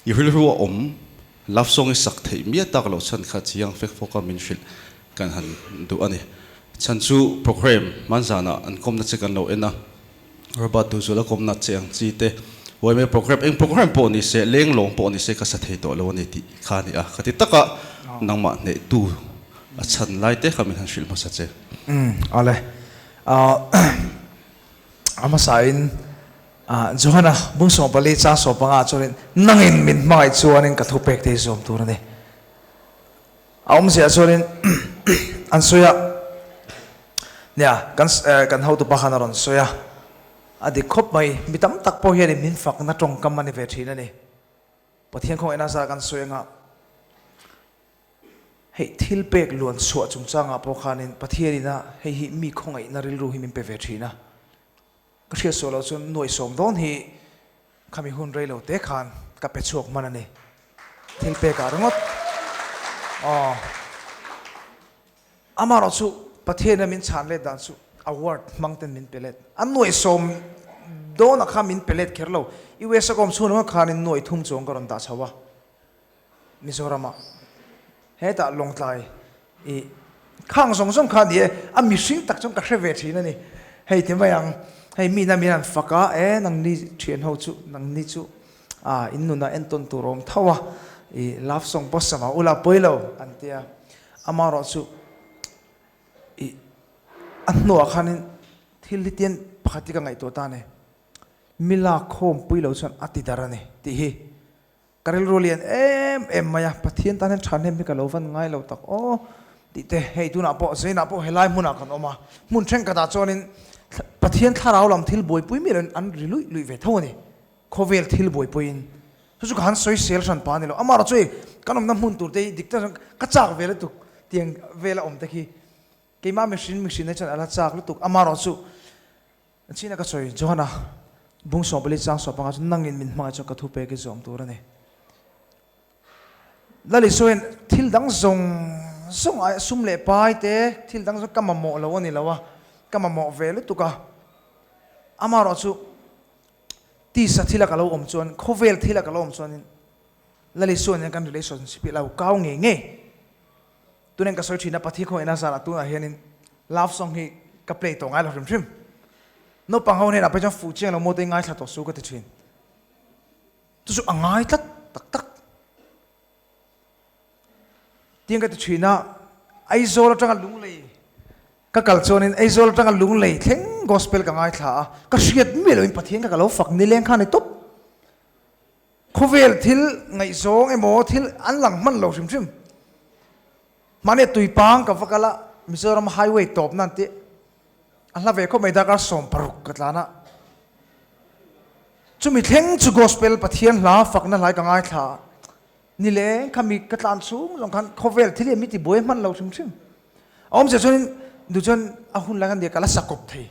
I rilru a awm love song i sak theih miah tak loh chhan kha chiang fek fawk a min hrilh kan han duh a ni. Chhan chu program hmanzanah an kawmna che kan lo en a, Robert Duhzula kawmna che ang chi te yma program eng program pawh ni se lenglawng pawh ni se ka sa thei tawh lo a ni tih kha a ni a. Khati taka nangmah hnehtu a chhan lai te kha min han hrilh hmasa che. Umm awle. A hmasain Johana bung 14 chang 15 chuanin nangin min hmangaih chuanin ka thupek te hi zawm tur a ni. A awmzia chuanin an sawi a, nia kan kan hotupa khan a rawn sawi a, a dik khawp mai, mi tam tak pawh hianin min fakna tawngkam a ni ve thin a ni. Pathian khawngaihna zar kan sawi anga hei thil pek luan chhuah chungchangah pawh khanin Pathianin a hei hi mi khawngaihna rilru hi min pe ve thin a, ka hriat suah loh chuan nuaih sawm dawn hi khami hun rei lo te khan ka pe chhuak hman a ni. Thil pekah ringawt aw amaherawh chu Pathianin min chhan let dan chu award hmang ten min pe let a nuaih sawm dawnah khan min pe let kher lo US a ka awm chhung ringawt khanin nuaih thum chuang ka rawn dah chho a. Mizoramah hetah Lawngtlai i khang zawng zawng kha a ni e, a mihring tak chuan ka hre ve thin a ni. Hei ti mai ang, hei mi ina min han fak a, e nangni thian ho chu, nangni chu ah in nunah entawn tur a awm tho a, i love song pawh sama ula pawi lo an ti a, amaherawh chu i a hnuah khanin thil hi tian pakhat hi ka ngaihtuah ta a ni, mi lak khawmpui lo chuan a ti dar a ni tih hi. Ka rilru lian em em mai a, Pathian tan hian thahnem hi ka lo van ngai lo tak aw tih te, hei tunah pawh Zainah pawh helai hmunah kan awm a, hmun thenkhatah chuanin Pathian thlarau lam thil buaipui miah loin an ri luih luih ve tho a ni, khawvel thil buaipuiin. Chu chu ka han sawi sel hran pa a ni lo, amaherawh chu hei kan awmna hmun tur te hi dik tak chuan ka chak ve lutuk tiang vela awm te khi keimah mihring mihrinna chuan a la chak lutuk, amaherawh chu China ka sawi Johana bung 14 chang 15 chu nangin min hmangaih chuan ka thu pek i zawm tur a ni. Lali sawiin thil dang zawng zawng ai sum leh pai te thil dang zawng ka mamawh lo a ni lo a, ka mamawh ve lutuk a. Amaherawh chu tisa thila ka lo awm chuan khawvel thila ka lo awm chuanin Lali sawiin hian kan relationship hi a lo kau ngei ngei. Tunen ka sawi thin a Pathian khawngaihna zan ah tunah hianin love song hi ka play tawh ngai lo hrim hrim. Naupang ho hnenah pawh chuan fuh chiang lo maw te ngaithla tawh su ka ti thin. Chu chu a ngai tlat tak tak. Tiang ka ti thin a, Aizawl atanga Lunglei ka kal chuanin Aizawl atanga Lunglei thleng gospel ka ngaithla a, ka hriat miah loin Pathian kha ka lo fak nileng kha a ni tawp. Khawvel thil ngaihzawng emaw thil an lang hman lo hrim hrim. Mahni tuipang ka va kal a, Mizoram highway tawp nan tih a hla ve khawp mai darkar 60 ka tlan a. Chumi thleng chu gospel Pathian hla fakna hlai ka ngaithla a, ni leng kha mi ka tlan chhung zawng khan khawvel thil hi mi ti buai hman lo hrim hrim. A awmzia chuanin duh chuan a hun lai khan nia ka la sa kawp thei.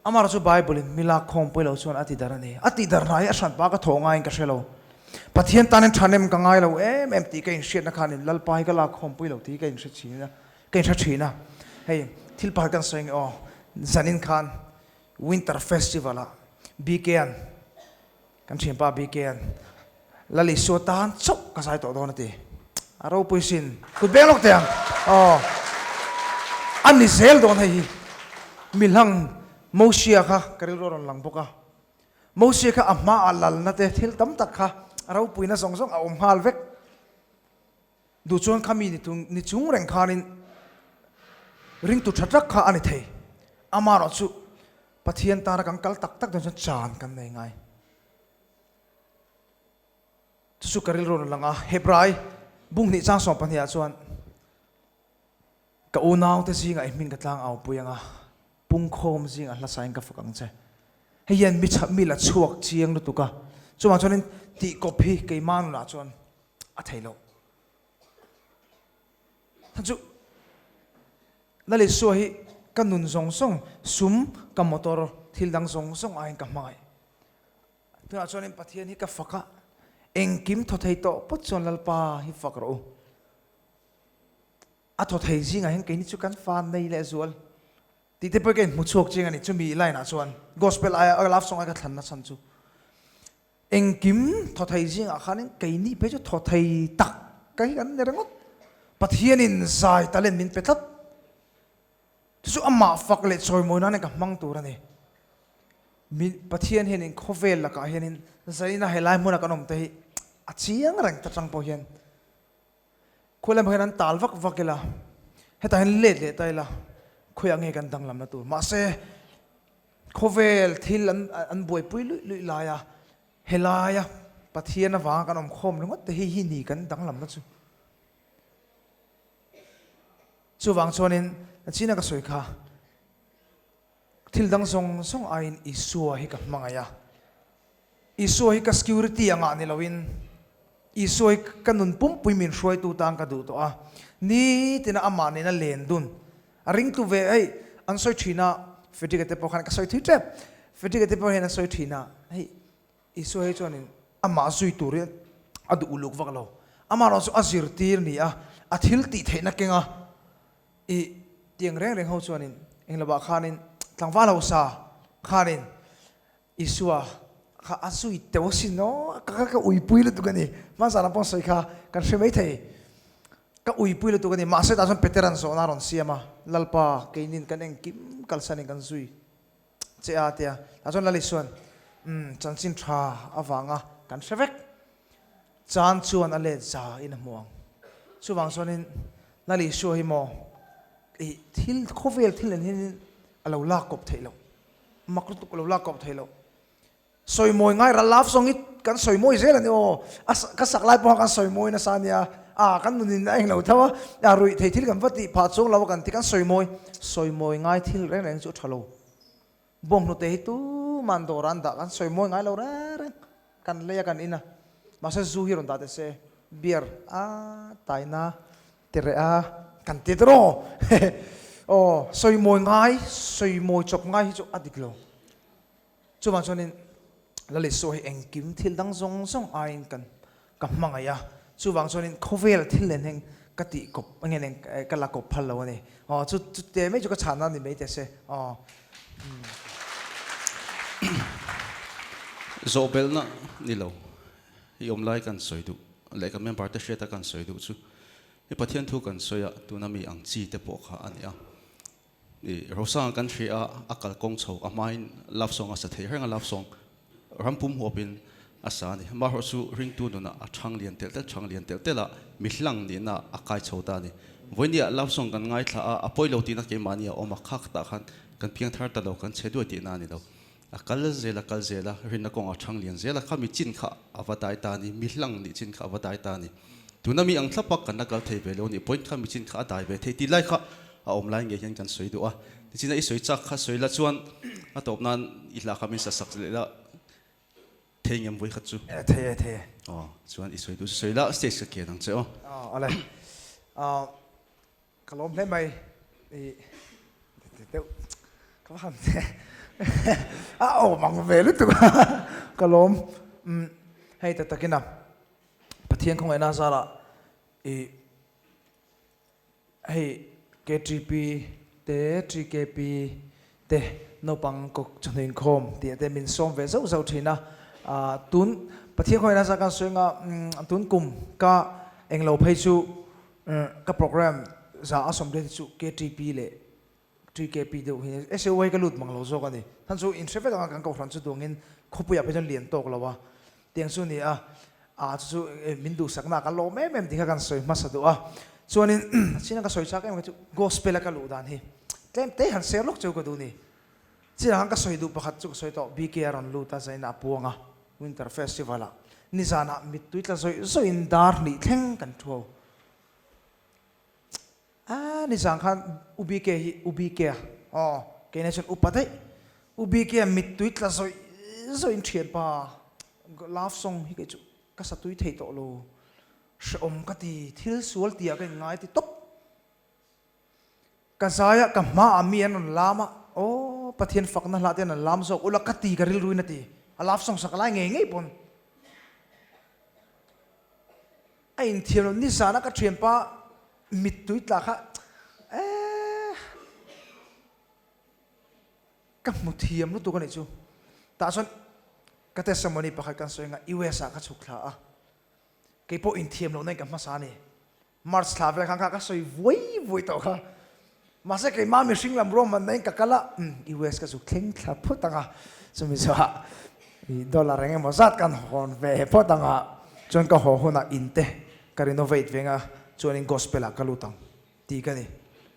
Amah chu Bible in mi lak khawm pawilo chuan a ti dar a ni. A tih dar hna hi a hran pa ka thawh ngaiin ka hre lo. Pathian tanin thanem ka ngai lo em em tih ka inhriatna khanin Lalpa hi ka lak khawm pawilo tih hi ka inhre thin a, ka inhre thin a. Hei thil pakhat kan sawi nge aw, zanin khan Winter Festival ah BK-a'n kan thianpa BK-a'n Lal Isua tan chauh ka zai tawh dawn a ti. A ropui sin. Kut beng lawk teh ang. Aw. A ni zel dawn hei hi. Mihlang Mosia kha ka rilru a rawn lang bawk a. Mosia kha a hmaah lalna te thil tam tak kha a ropuina zawng zawng a awm nghal vek. Duh chuan kha mi ni chung reng khanin ringtu tha tak kha a ni thei. Amaherawh chu Pathian tana kan kal tak tak dawn chuan chan kan nei ngai. Chu chu ka rilru rawn lang a, Hebrai bung hnih chang 12 ah chuan ka unaute zingah i hming ka tlang au pui ang a, pungkhawm zingah hlasain ka fak ang che. Hei hian mi mi la chhuak chiang lutuk a, chuvang chuanin tih kawp hi keimah nunah chuan a thei lo. Tha chu Lal Isua hi ka nun zawng zawng, sum, ka motor, thil dang zawng zawng aiin ka hmangaih. Tunah chuanin Pathian hi ka fak a, engkim thaw thei tawh pawt chuan Lalpa hi fak rawh u. A thaw thei zingah hian keini chu kan fa nei leh zual tih te pawh hi ka inhmu chhuak chiang a ni. Chumi line ah chuan gospel aia love song aia ka thlanna chhan chu. Engkim thaw thei zingah khanin keini phei chu thaw thei tak ka hi kan ni ringawt. Pathianin zai talent min pe tlat. Chu chu amah fak leh chawimawi nan ka hmang tur a ni. Min Pathian hianin khawvel lakah hianin zaina helai hmuna kan awm te hi a chiang reng ta chang pawh hian khawi lamah hian an tal vak vak ila, hetah hian let leh ta ila khawiah nge kan danglamna tur. Mahse khawvel thil an an buaipui luih luih laia helaia Pathian avanga kan awm khawm ringawt te hi hi ni kan danglamna chu. Chuvang chuanin nachina ka sawi kha, thil dang zawng zawng aiin Isua hi ka hmangaih a. Isua hi ka security angah ni loin Isua hi ka nun pumpui min hruaitu tan ka duh tawh a. Nitina amah nena len dun a ringtu ve hei an sawi thin a, Frederick-a te pawh khan ka sawi thui tep, Frederick-a te pawh hian an sawi thin a, hei Isua hi chuanin amah zui turin a duh uluk vak lo. Amaherawh chu a zirtir ni a, a thil tih theihna keng a, i tiang reng reng ho chuanin englovah khanin tlangval hausa khanin Isua kha a zui teuh asin aw, ka ka uipui lutuk a ni. Hmanzah lam pawh sawi kha kan hre mai thei. Ka uipui lutuk a ni. Mahse tah chuan Peter-a'n zawhna a rawn siam a, Lalpa, keinin kan engkim kalsanin kan zui. Che a tia. Tah chuan Lali chuan, Umm, chanchin tha avanga kan hre vek. Chan chuan a let za in a hmu ang. Chuvang chuanin Lali Isua hi maw ih thil khawvel thil nen hianin a lo lak kawp theih loh. Mak lutuk a lo lak kawp theih loh. Sawi mawi ngai ral laf zawng hi kan sawi mawi zel a ni aw. A ka sak lai pawha kan sawi mawi nasa a nia. A kan nunin a englo tho a, a ruih thei thil kan va tih phah chuang lo a kan ti kan sawi mawi. Sawi mawi ngai thil reng reng chu a tha lo. Bawnghnute hi tuman dawr an dah kan sawi mawi ngai lo reng reng. Kan lei a kan in a. Mahse zu hi rawn dah teh se. Beer a taina ti reh a kan ti tawh aw. Sawi mawi ngai, sawi mawi chawp ngai hi chu a dik lo. Chuvang chuanin Lalisua hi engkim thil dang zawng zawng aiin kan ka hmangaih a, chuvang chuanin khawvel thil nen hian ka tih kawp nge nen ka la kawp phal lo a ni. Aw chu chute mai chu ka chhanna a ni mai teh se. Aw. Zawhbelhna ni lo i awm lai kan sawi duh leh kan member te hriata kan sawi duh chu i Pathian thu kan sawi a, tuna mi ang chi te pawh kha a ni a. I Rosanga kan hria a, a kalkawng chho a hmain love song a sa thei reng a, love song rampum huapin a sa a ni. Amaherawh chu ringtu nunah a chhang lian telh telh chhang lian telh telh a, mi hlang nihna a kai chho ta a ni. Vawinia love song kan ngaithla a, a pawi lo tihna keimahni a awm a, kha khatah khan kan piang thar ta lo, kan chhe duai tihna a ni lo. A kal zel a kal zel a, rinna kawngah a chhang lian zel a, kha mi chin kha a va dai ta a ni, mi hlang nih chin kha a va dai ta a ni. Tuna mi ang thlapa kan la kal thei ve lo nih pawhin kha mi chin kha a dai ve thei tih lai kha a awm lai ngei hian kan sawi duh a. Tichina i sawi chak kha sawi la chuan a tawp nan i hla kha min sa sak leh la thei ngem vawi khat chu. E thei e thei e. Aw chuan i sawi duh chu sawi la stage ka kian ang che aw. Aw awle. Aw Ka lawm hle mai i deuh ka va han a awm ang ve lutuk a ka lawm hei tak takin a Pathian khawngaihna zarah i hei KTP te TKP te naupang kawk chawhnu inkhawm tih te min sawm ve zauh zauh thin a tun Pathian khawngaihna zar kan sawi anga tun kum ka englo phei chu Ka program za a sawm te chu KTP leh TKP deuh hi SAY ka lut mang lo zawk a ni. Than chu in hre vek anga kan kohhran chu duangin khawpuiah phei chuan lian tawk lo a tiang chu ni a, a chu chu min duhsakna ah kan lawm em em tih kha kan sawi hmasa duh a. Chuanin chin a ka sawi chak em chu gospel a ka luh dan hi tlem te han share lawk cheu ka duh ni. Chin ah khan ka sawi duh pakhat chu ka sawi tawh BK a rawn lut a zaina a puang a Winter Festival ah nizanah mittui tla zawih zawih in dar hnih thleng kan thuau. A nizan khan U BK hi U BK a aw keina chuan upa daih U BK a mittui tla zawih zawih in thianpa love song hi kei chu ka sa tui thei tawh lo hrehawm ka ti thil sual tih ah ka in ngai ti tawp. Ka zai a, ka hmaah mi an rawn lam a, aw Pathian fakna hlah te an rawn lam zawk ula ka ti ka rilruin a ti, a love song sak lai ngei ngei pawn a inthiam lo, nizana ka thianpa mittui tla kha eh ka hmu thiam lutuk a nih chu, tah chuan. Ka testimony pakhat kan sawi anga US ah ka chhuk thla a, kei pawh inthiam lohna in ka hmasa a ni. March thla vel khan kha ka sawi vuai vuai tawh kha. Mahse keimah mihring lam ruahmanna in ka kal a, umm US ka zuk thleng thla phawt ang a, chumi zawhah dollar eng emaw zat kan hawn ve phawt ang a, chuan ka haw hunah in te ka renovate veng a, chuanin gospel ah ka lut ang tih ka ni.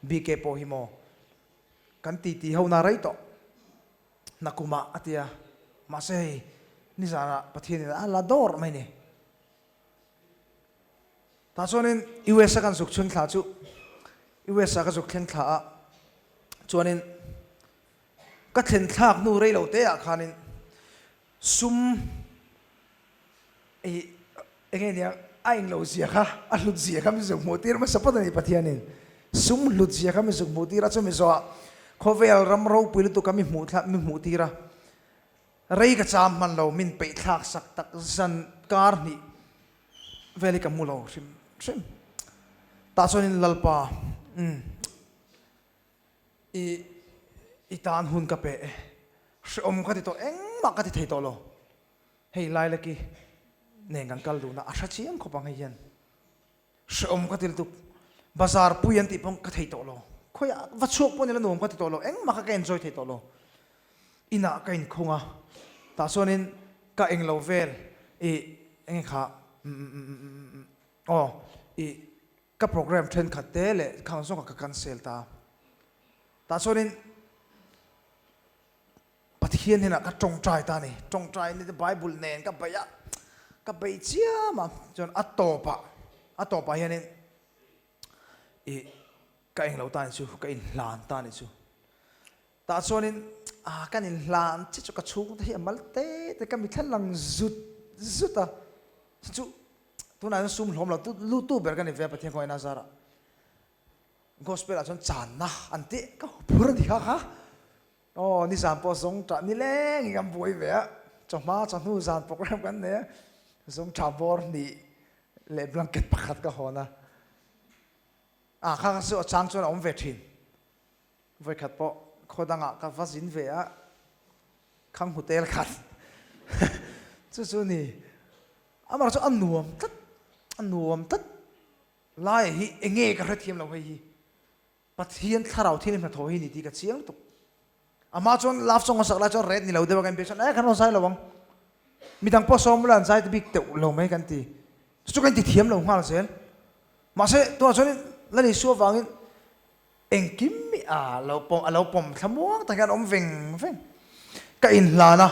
BK pawh hi maw kan titi ho na rei tawh. Nakumah a ti a, mahse hei nizanah Pathianin a la dawr mai ni. Tah chuanin US a kan zuk chhun thla chu US ah ka zuk thleng thla a, chuanin ka thlen thlak hnu rei lo te ah khanin sum ih enge nia a englo zia kha a hlut zia kha min zuk hmuh tir hmasa phawt a ni Pathianin sum hlut zia kha min zuk hmuh tir a, chumi zawhah khawvel ram ropui lutuk kha mi hmuh thla mi hmuh tir a. Rei ka cham hman lo, min peih thlak sak tak zan kar hnih vel hi ka mu lo hrim hrim. Tah chuanin Lalpa, umm, i i tan hun ka pe e, hrehawm ka ti tawh, engmah ka ti thei tawh lo. Hei Lailaki nen kan kal duhna a hre chiang khawp ang hei hian. Hrehawm ka ti lutuk. Bazar pui an tih pawh ka thei tawh lo. Khawiah va chhuak pawh nila nuam ka ti tawh lo. Engmah kha ka enjoy thei tawh lo. Inah ka inkhung a, tah chuanin ka englo vel i enge kha umm aw i ka program thenkhat te leh khang zawng kha ka cancel ta. Tah chuanin Pathian hnenah ka tawngtai ta a ni. Tawngtai ni te Bible nen ka beih a, ka beih chiam a, chuan a tawpah, a tawpah hianin ih ka englo ta ni chu, ka inhlan ta ni chu. Tah chuanin ah kan inhlan chiah chu ka chhungte hi a mal te te ka mitthla lang zut zut a, chu tunah hian sum hlawm lo tu lutu ber ka ni ve a Pathian kawngin a zarah. Gospel ah chuan channa an tih ka phur a ni kha kha. Aw, nizan pawh zawng ṭah nileng in kan buai ve a, chawhma chawhnu zan program kan nei a, zawng ṭha bawr hnih leh blanket pakhat ka hawn a, ah kha kha chu a chang chuan a awm ve ṭhin. Vawikhat pawh khaw dangah ka va zin ve a, khang hotel khat chu chu ni, amah chu a nuam tlat, a nuam tlat lai hi enge ka hrethiam lo hei hi. Pathian thlarau thil hnathawh hi ni tih ka chiang lutuk. Amah chuan love song a sak lai chuan red ni lo deuh a kan inbiak chuan eh kan rawn zai lo ang. Midang pawh sawm ula an zai bik teuh lo mai kan ti. Chu chu kan inti thiam lo nghal zel. Mahse tunah chuan Lal Isua vangin engkim hi a lo pawm a lo pawm thlamuang tak hian a awm veng veng. Ka inhlan a.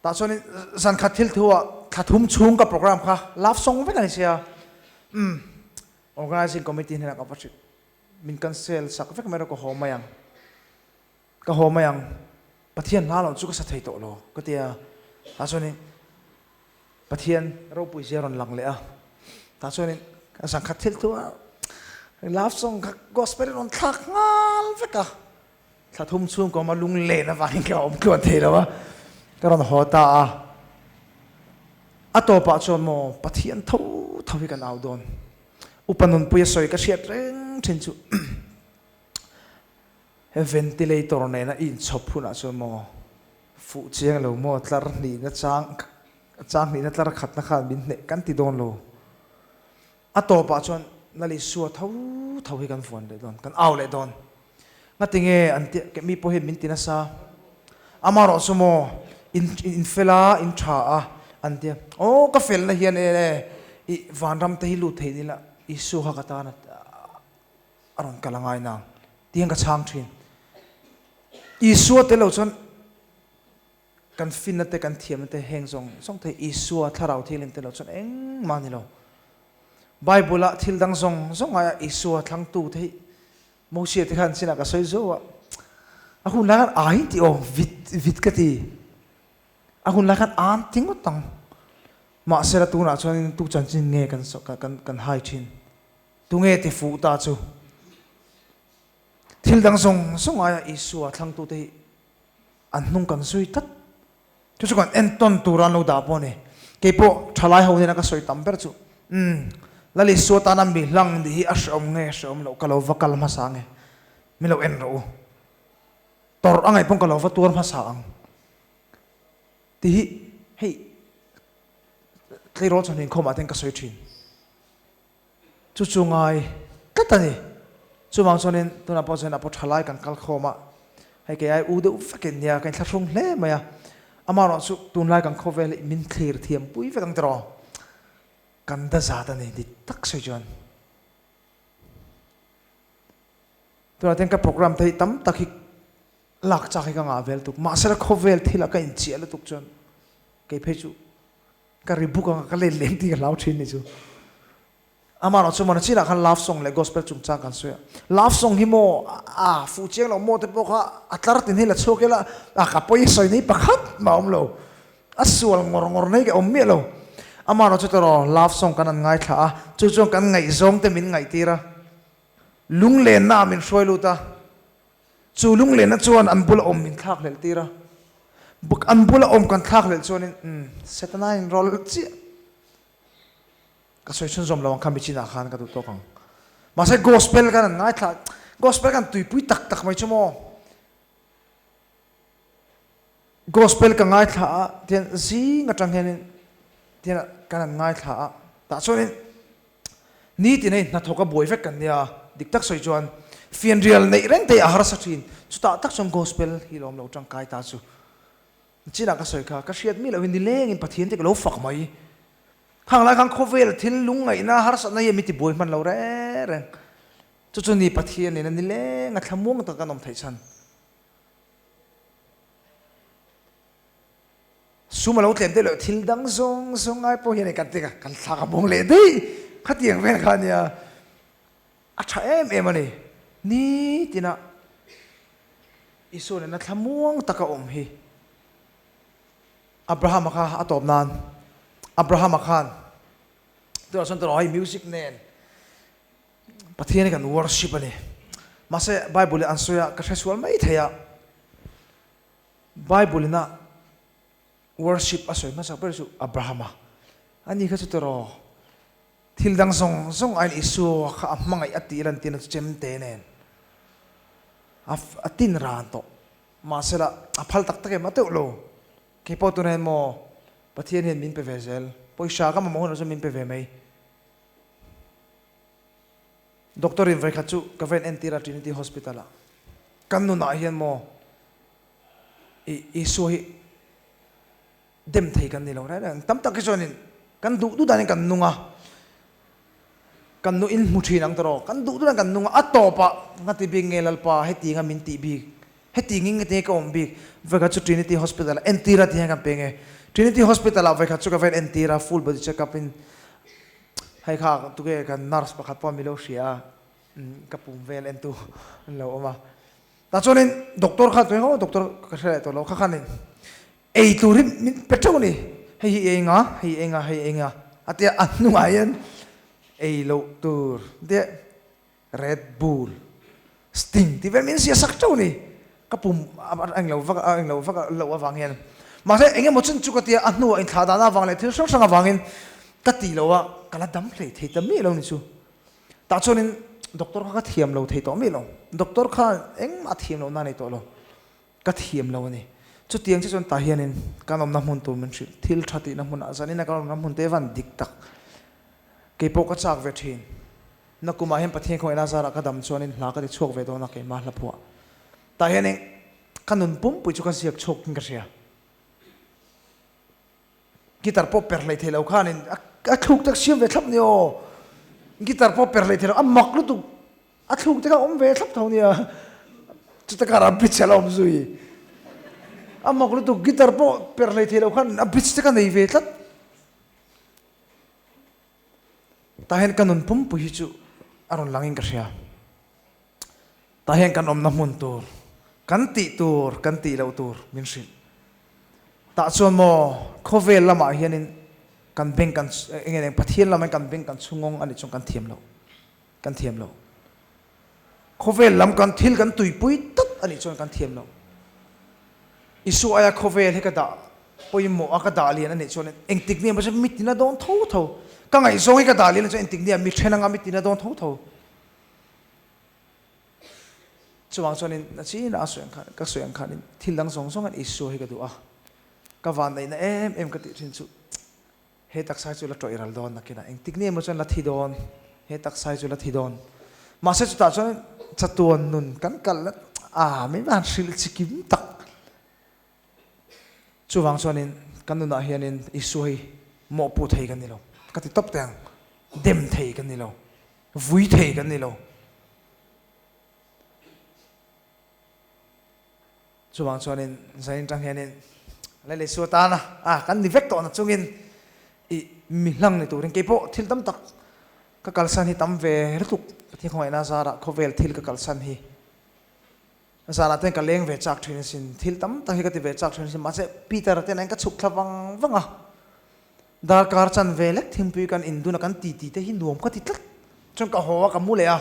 Tah chuanin zan khat thil thu ah thla thum chhung ka program kha love song vek a ni sia. Umm Organizing committee hnenah ka va hrilh. Min cancel sak vek mai rawh ka haw mai ang. Ka haw mai ang. Pathian hla lo chu ka sa thei tawh lo ka ti a. Tah chuanin Pathian ropui zia rawn lang leh a. Tah chuanin zan khat thil thu ah love song kha gospel in rawn thlak nghal vek a. Thla thum chhung ka awm a, lunglen avangin ka awm tluan thei lo a, ka rawn haw ta a. A tawpah chuan maw Pathian tho tho hi kan au dawn. Upa Nunpuia sawi ka hriat reng thin chu he ventilator nena i inchhawp hunah chuan maw fuh chiang lo maw tlar hnihna chang chang hnihna tlar khatna khan min hneh kan ti dawn lo. A tawpah chuan Lal Isua tho tho hi kan vuan leh dawn, kan au leh dawn. Ngatinge an ti, mi pawh hian min ti nasa. Amaherawh chu maw, in in fel a, in tha a, an ti a. Aw, ka felna hian e le, i vanram te hi lut thei nila, Isua kha ka tan a rawn kal a ngai nang, tihian ka chhang thin. Isua tel lo chuan Kan finna te, kan thiamna te heng zawng zawng te Isua thlarau thianghlim te lo chuan engmah a ni lo. Bible-ah thil dang zawng zawng aia Isua thlangtu te hi Mosia te khan sinah ka sawi zo a, a hun lai khan ai tih aw vit vit ka ti. A hun lai khan an ti ngawt ang. Mahsela tunah chuanin tu chanchin nge kan kan kan hai thin? Tunge ti fuh ta chu? Thil dang zawng zawng aia Isua thlangtu te hi An hnung kan zui tlat. Chu chu kan entawn tur an lo dah pawh a ni. Kei pawh thalai ho hnena ka sawi tam ber chu, Umm, Lal Isua tana mi hlang nih hi a hrehawm nge hrehawm loh ka lo va kal hmasa nge? Mi lo en rawh u. Tawrh a ngaih paw'n ka lo va tuar hmasa ang. Ti hi hei tleirawl chawhnu inkhawmah ten ka sawi thin. Chu chu ngai tlat a ni. Chuvang chuanin tunah pawh chuan a paw tha lai kan kal khawm a, hei kei ai u deuh vekin nia ka inthlahrung hle mai a. Amaherawh chu tunlai kan khawvel hi min thlir thiam pui vek ang tiraw? Kan da zat a ni dik tak sawi chuan. Tunah ten ka program te hi tam tak hi lak chak hi ka ngah vel tuk. Mahsela khawvel thilah ka inchiah lutuk chuan kei phei chu ka ri buk anga ka len lem tih ka hlau thin ni chu. Amaherawh chu mawna chinah khan love song leh gospel chungchang kan sawi a. Love song hi maw a fuh chiang lo maw te pawh kha a tlar tin hi la chhuak ila a ka pawi sawi nei pakhat mah a awm lo. A sual ngawr ngawr nei ka awm miah lo. Amaherawh chu tawraw love song kan an ngaithla a, chu chuan kan ngaihzawng te min ngaihtir a, lunglenna ah min hruai lut a. Chu lunglenna chuan an bula awm min thlak hlelh tir a, an bula awm kan thlak hlelh chuanin umm Setana in rawlh chiah ka sawi chhunzawm lo ang kha michinah khan ka duh tawk ang. Mahse gospel khan an ngaithla, gospel khan tuipui tak tak mai chu maw. Gospel ka ngaithla a tian zing atang hianin tian kan an ngaithla a tah chuanin nitin hei hnathawk a buai vek kan nia dik tak sawi chuan fianrial neih reng te hi a harsa thin chutah tak chuan gospel hi lawm lo tangkai ta chu chinah ka sawi kha ka hriat mi lohin nilengin Pathian te ka lo fak mai khang lai khan khawvel thil lungngaihna harsatna hi mi ti buai hman lo reng reng chu chu ni Pathian nena nileng a thlamuang tak kan awm theih chhan. Sum a lo tlem deuh loh thil dang zawng zawng ngai pawh hian kan tek a, kan thlak a bawng leh daih khatiang vel kha ania a tha em em a ni. Nitina Isua nena thlamuang taka awm hi Abrahama kha a tawp nan Abrahama khan tunah chuan tawh hei music nen Pathian hi kan worship a ni. Mahse Bible in an sawi a, ka hre sual mai thei a, Bible in a worship a sawi hmasak ber chu Abraham a, ani kha chu tiraw thil dang zawng zawng aiin Isua kha a hmangaih a tih lan tirna chu chemte nen a tin ran tawh. Mahse la a phal tak tak em a teuh lo. Kei pawh tunah hian maw Pathian hian min pe ve zel, pawisa ka mamawh hunah chuan min pe ve mai. Doctor in vawikhat chu ka va in entir a Trinity Hospital ah. Kan nunah hian maw i Isua hi dem thei kan ni lo reng reng. Tam tak hi chuanin kan duh duh danin kan nung a, kan nu in hmu thin ang tawh rawh, kan duh duh danin kan nung a, a tawpah nga ti bik nge Lalpa heti anga min tih bik, heti ngin nge tinge ka awm bik, vawikhat chu Trinity Hospital ah entir a ti hian kan pe nge. Trinity Hospital ah vawikhat chu ka va in entir a, full body check up in Hei kha tuke kan nurse pakhat pawh milo hria a, ka pum vel en tu an lo awm a. Tah chuanin doctor kha tuai ho doctor ka hre leh tawh lo kha khanin ei tur hi min pe teuh a ni. Hei hi i ei nga, hei i ei nga, hei i ei nga a tia a hnungah hian ei loh tur te Red Bull Sting tih vel min zia sak teuh a ni. Ka pum a englo vak a englo vak loh avang hian. Mahse eng emaw chun chu ka tia a hnuah inthlah dahna avang leh thil hrang hrang avangin ka ti lo a, ka la dam hlei thei ta miah lo ni chu. Tah chuanin doctor kha ka thiam lo thei tawh miah lo. Doctor kha engmah a thiam lohna a nei tawh lo. Ka thiam lo a ni. Chutiang che chuan tah hianin kan awmna hmun tur min hrilh. Thil tha tihna hmunah zanina kan awmna hmun te van dik tak. Kei pawh ka chak ve thin. Nakumah hian Pathian khawngaihna zarah ka dam chuanin hla ka ti chhuak ve dawn a keimah hla phuah. Tah hianin ka nun pumpui chu ka ziak chhuak in ka hria. Guitar pawh per hlei thei lo khanin a thluk tak siam ve thlap ni aw. Guitar pawh per hlei thei lo a mak lutuk a thluk te kha awm ve thlap tho nia. Chuta karah bridge a la awm zui. A mak lutuk guitar pawh per hlei thei lo khan a bridge te kha nei ve tlat. Tah hian ka nun pumpui hi chu a rawn langin ka hria. Tah hian kan awmna hmun tur, kan tih tur, kan tih loh tur min hrilh. Tah chuan maw khawvel lamah hianin kan beng kan eng nge Pathian lamah hian kan beng kan chhungawng a nih chuan kan thiam loh, kan thiam loh. Khawvel lam kan thil kan tuipui tlat a nih chuan kan thiam loh. Isua aia khawvel hi ka dah pawimawh a ka dah lian a nih chuan engtik nia mahse mi tina dawn tho tho. Ka ngaihzawng hi ka dah lian a nih chuan engtik nia mi then anga mi tina dawn tho tho. Chuvang chuanin a chin a sawi ang khan ka sawi ang khanin thil dang zawng zawng hian Isua hi ka duh a. Ka vanneihna em em ka tih thin chu he taksa hi chu la tawih ral dawn nakinah engtik ni emaw chuan la thi dawn, he taksa hi chu la thi dawn. Mahse chutah chuan chatuan nun kan kal na ah min van hrilh chi kim tak. Chuvang chuanin kan nunah hianin Isua hi mawhpuh thei kan ni lo, ka ti tawp teh ang, dem thei kan ni lo, vui thei kan ni lo. Chuvang chuanin zain tang hianin Lal Isua tana a kan ni vek tawhna chungin i mi hlang ni turin keipawh thil tam tak ka kalsan hi tam ve lutuk Pathian khawngaihna zarah khawvel thil ka kalsan hi zanah ten ka leng ve chak thin asin thil tam tak hi ka ti ve chak thin asin mahse Peter ten an ka chhuk thla vang vang a darkar chan ve lek thingpui kan indun a kan ti ti te hi nuam ka ti tlat chuan ka haw a ka mu leh a.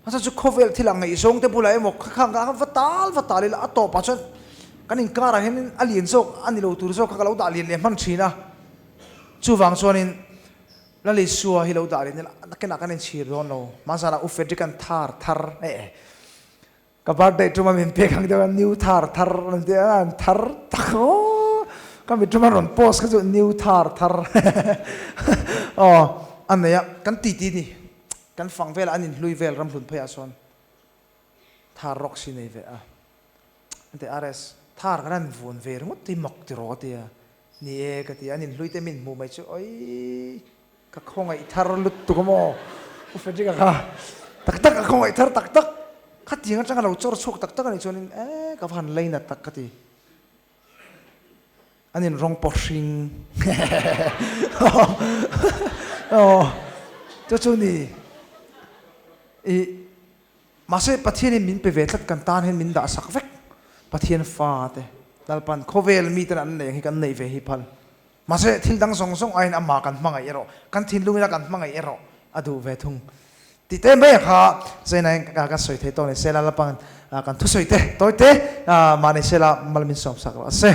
Hmasa chu khawvel thil ang ngaihzawng te bulah emaw kha khang kha va tal va tal ila a tawpah chuan kan inkarah hianin a lian zawk a ni lo tur zawk kha ka lo dah lian leh hman thin a. Chuvang chuanin Lal Isua hi lo dah lian ila nakinah kan inchhir dawn lo. Hmasa U Frederick an thar thar eh Ka birthday tuma min pek ang deuh a new thar thar an ti a an thar tak aw ka mit tuma rawn post kha chu new thar thar aw a nei a kan ti ti ni kan fang velah an inhlui vel ramhlun pheiah sawn thar rawk si nei ve a an ti RS thar kan han vun ve ringawt hi mak ti rawh ka ti a ni e ka ti a an inhlui te min hmuh mai chu awii Ka khawngaih thar lutuk a maw? Pu Frederick-a kha tak tak a khawngaih thar tak tak. Khatiang atanga lo chawr chhuak tak tak a nih chuanin eh ka va han lei nat tak ka ti. An in rawng pawh hring. Aw chu chu ni. I Mahse, Pathianin min pe ve tlat kan tan hian min dahsak vek. Pathian fate, Lalpan khawvel miten an neih ang hi kan neih ve hi phal. Mahse, thil dang zawng zawng aiin amah kan hmangaih erawh, kan thinlungin a kan hmangaih erawh a duh ve thung. Tih te mai kha Zainain kan sawi thei tawk ni se la, Lalpan kan thusawi te, tawi te mahni se la mal min sawmsak rawh se.